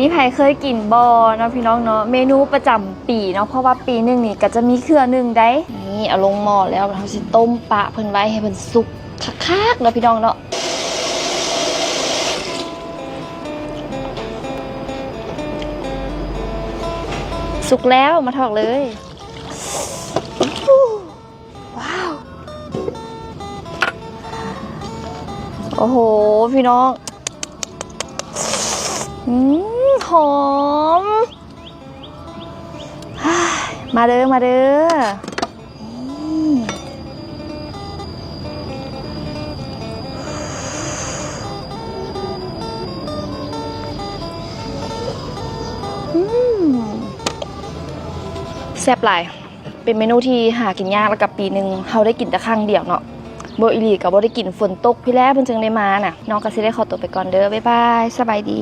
ມີໃຜເຄີຍກິນບໍ່ເນາະພີ່ນ້ອງເນາະ ເມນູປະຈຳປີເນາະ ເພາະວ່າປີໜຶ່ງນີ້ກໍຈະມີເທື່ອໜຶ່ງໃດ໋. ນີ້ເອົາລົງໝໍ້ແລ້ວ ເຮົາຊິຕົ້ມປະເພິ່ນໄວ້ໃຫ້ເພິ່ນສຸກຄັກໆເນາະພີ່ນ້ອງເນາະ. ສຸກແລ້ວ ມາຖອກເລີຍ. ວ້າວ ໂອ້ໂຫ ພີ່ນ້ອງ ອືມ ຫອມ ມາເດີ ມາເດີ ອືມ ແຊບຫຼາຍ. ເປັນເມນູທີ່ຫາກິນຍາກ ແລ້ວກໍປີໜຶ່ງເຮົາໄດ້ກິນແຕ່ຄັ້ງດຽວເນາະ ບໍ່ອີ່ຫຼີກໍບໍ່ໄດ້ກິນ ຝົນຕົກພີ້ແຫຼະເພິ່ນຈຶ່ງໄດ້ມານະ. ນ້ອງກໍຊິໄດ້ຂໍຕົວໄປກ່ອນເດີ ບາຍບາຍ ສະບາຍດີ.